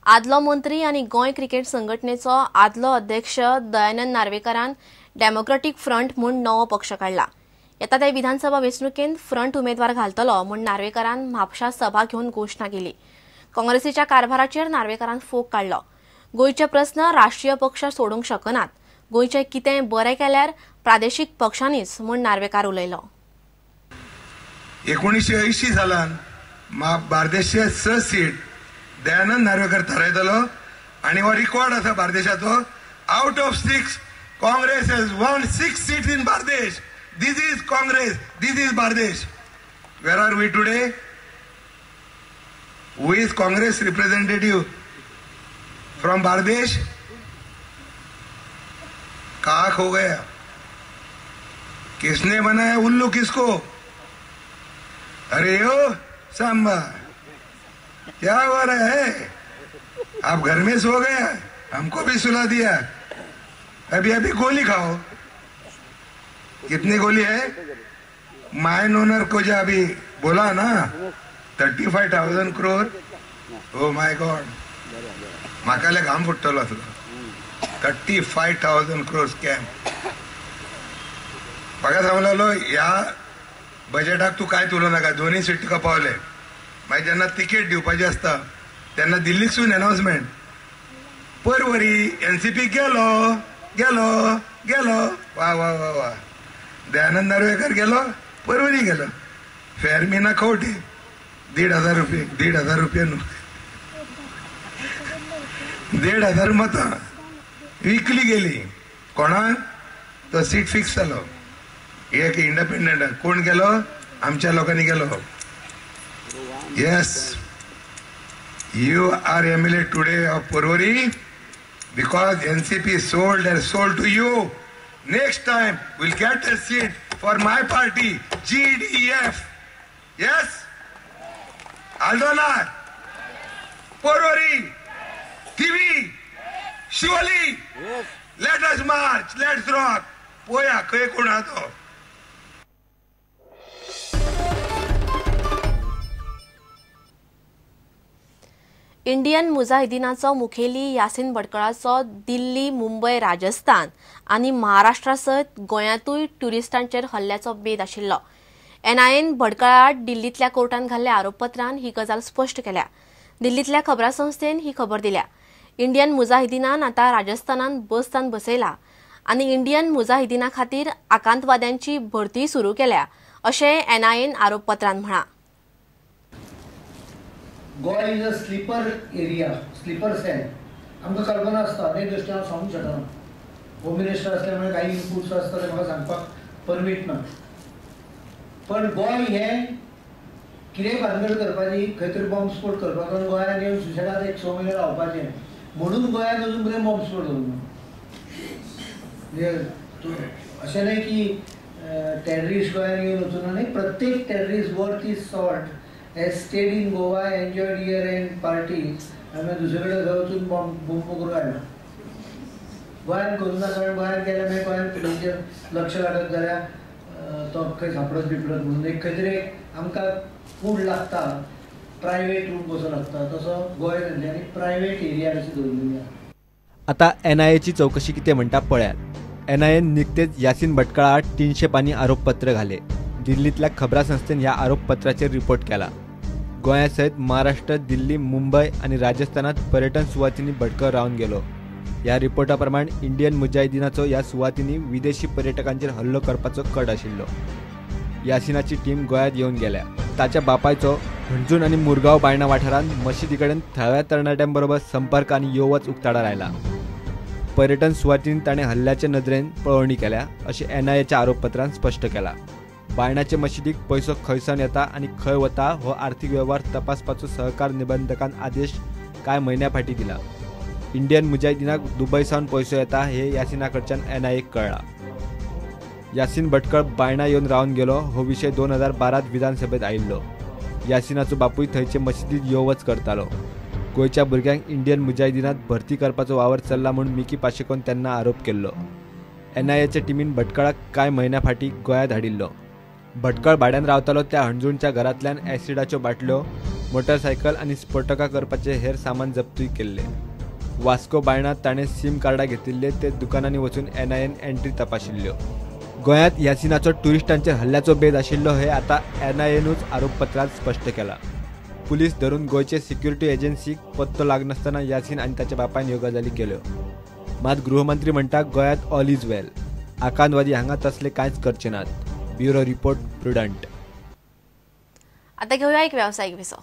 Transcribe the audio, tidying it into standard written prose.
आदलो मंत्री आनी गोंय क्रिकेट संघटनेचो आदलो अध्यक्ष दयानंद नार्वेकारान डेमोक्रेटीक फ्रंट म्हूण नवो पक्ष काडला। येता त्या विधानसभा वेंचणुकेंत फ्रंट उमेदवार घालतलो म्हूण नार्वेकारान म्हापशा सभा घेवन घोशणा केली। काँग्रेसीच्या कारभाराचेर नार्वेकारान फोग काडलो। गोंयचे प्रस्न राष्ट्रीय पक्ष सोडूंक शकनात, गोंयचे कितें बरें केल्यार प्रादेशीक पक्षांनीच म्हूण नार्वेकार उलयलो। 1980 सालान बार्देशचे 6 सीट दयानंद नार्वेकर थारायतलो आनी हो रिकॉर्ड आसा बार्देशाचो। Out of 6 Congress has won 6 seats in Bardez. This is Congress, this is Bardez. Where are we today? Who is Congress representative from Bardez? कहाँ खो गया? किसने बनाया उल्लू किसको? अरे ओ सांबा, क्या हो रहा है? आप घर में सो गया, हमको भी सुला दिया। अभी अभी गोली खाओ। कितनी गोली है? माइन ओनर को जो अभी बोला ना 35,000 करोड़, ओ my God, म्हाका घाम फुट्टलो आसलो। 35,000 करोड़ स्कॅम। म्हाका सांगलेलो ह्या बजेटाक तूं कांयच उलोवं नाका, दोनूय सीट तुका पावले। मागीर जेन्ना तिकेट दिवपाची आसता तेन्ना दिल्लीकसून अनाउन्समेंट, परवरी एनसीपी गेलो गेलो गेलो, वा वा वा वा। दयानंद नार्वेकर गेलो, परवरी गेलो। फेरमिना खवटे 1,500 रुपये, 1,500 रुपये न्हू, 1,500 मतां विकली गेली। कोणाक? तो सीट फिक्स जालो। एक इंडिपेंडंट कोण गेलो? आमच्या लोकांनी गेलो। Yes, you are MLA today of Porvorim because NCP sold and sold to you. Next time we'll get a seat for my party, GDF. Yes? Aldona, Porvorim, TV, Siolim. Yes. Let us march, let's rock. Poya, खंय कोण आहा तो. Indian मुजाहिदीनाचो मुखेली यासीन भटकळाचो दिल्ली, मुंबय, राजस्थान आनी महाराष्ट्रा सयत गोंयांतूय ट्युरिस्टांचेर हल्ल्याचो बेद आशिल्लो। एनआयएन भटकळा दिल्लींतल्या कोर्टान घाल्ल्या आरोपपत्रान ही गजाल स्पश्ट केल्या। दिल्लींतल्या खबरां संस्थेन ही खबर दिल्या। इंडियन मुजाहिदीनान आतां राजस्थानान बस्तान बसयला आनी इंडियन मुजाहिदीना खातीर आकांतवाद्यांची भरती सुरू केल्या अशें एनआयएन आरोपपत्रान म्हळां। Goa is a sleeper area, sleeper cell. आमकां कल्पना आसता, अनेक गोश्टी हांव सांगूंक शकना। होम मिनिस्टर असल्यामुळे काही इनपुट्स आसता ते म्हाका सांगपाक परमीट ना। पण गोंय हें कितेंय भानगड करपाची, खंय तरी बॉम्ब स्फोट करपाचो आनी गोंयांत येवन सुशेगाद एक 6 म्हयने रावपाचें, म्हणून गोंयांत अजून पर्यंत बॉम्ब स्फोट जावंक ना। म्हणजे अशें न्हय की टेररिस्ट गोंयांत येवन वचूना न्हय, प्रत्येक terrorist worth his salt has stayed in Goa, enjoyed year end parties, आनी दुसरे कडेन थंय वचून बॉम्ब करूंक आयला। गोंयांत करूं ना, कारण गोंयांत गेल्यार मागीर गोंयांत पुलिसांचेर लक्ष लागत जाल्यार तो खंय सांपडत बिपडत म्हणून एक खंय तरी आमकां कूड लागता, प्रायवेट रूम कसो लागता तसो गोंय तेंच्यांनी प्रायवेट एरिया कशी दवरलेली आसा। आतां एनआयएची चौकशी कितें म्हणटा पळयात। एनआयएन निकतेच यासीन भटकळा आड 300 पानी आरोपपत्र घाले। दिल्लींतल्या खबरां संस्थेन ह्या आरोपपत्राचेर रिपोर्ट केला। गोंया सयत महाराष्ट्र, दिल्ली, मुंबय आनी राजस्थानात पर्यटन सुवातींनी भटकळ रावन गेलो। ह्या रिपोर्टा प्रमाण इंडियन मुजाहिदीनाचो ह्या सुवातींनी विदेशी पर्यटकांचेर हल्लो करपाचो कट आशिल्लो। यासिनाची टीम गोंयांत येवन गेल्या। ताच्या बापायचो हणजूण आनी मुरगांव बायणा वाठारांत मशिदी कडेन थळाव्या तरणाट्यांबरोबर संपर्क आनी यो वच उक्ताडार आयला। पर्यटन सुवातींनी ताणें हल्ल्याचे नदरेन पळोवणी केल्या अशें एनआयएच्या आरोपपत्रान स्पश्ट केलां। बायणाचे मशिदीक पैसो खंयसावन येता आनी खंय वता हो आर्थीक वेव्हार तपासपाचो सहकार निबंधकान आदेश कांय म्हयन्या फाटीं दिला। इंडियन मुजाहिदीनाक दुबय सावन पैसो येता हे यासिना कडच्यान एनआयएक कळ्ळां। यासीन भटकळ बायणा येवन रावन गेलो हो विशय 2012 विधानसभेत आयिल्लो। यासिनाचो बापूय थंयचे मशिदीत यो वच करतालो। गोंयच्या भुरग्यांक इंडियन मुजाहिदीनात भरती करपाचो वावर चल्ला म्हूण मिकी पाशेकोन तेन्ना आरोप केल्लो। एनआयएच्या टिमीन भटकळाक कांय म्हयन्या फाटीं गोंयांत हाडिल्लो। भटकळ भाड्यान रावतालो त्या हणजूणच्या घरांतल्यान ॲसिडाच्यो बाटल्यो, मोटरसायकल आनी स्फोटकां करपाचे हेर सामान जप्तूय केल्ले. वास्को बायणात ताणें सीम कार्डां घेतिल्ले ते दुकानांनी वचून एनआयएन एंट्री तपाशिल्ल्यो. गोंयांत यासिनाचो ट्युरिस्टांचेर हल्ल्याचो बेद आशिल्लो हे आतां एनआयएनूच आरोपपत्रांत स्पश्ट केला. पुलीस धरून गोंयचे सिक्युरिटी एजन्सीक पत्तो लागनासतना यासीन आनी ताच्या बापायन ह्यो गजाली केल्यो. मात गृहमंत्री म्हणटा गोंयांत ऑल is वेल, आकांतवादी हांगा तसले कांयच करचे नात. Bureau report, Prudent. आता घेऊया एक व्यावसायिक विसव.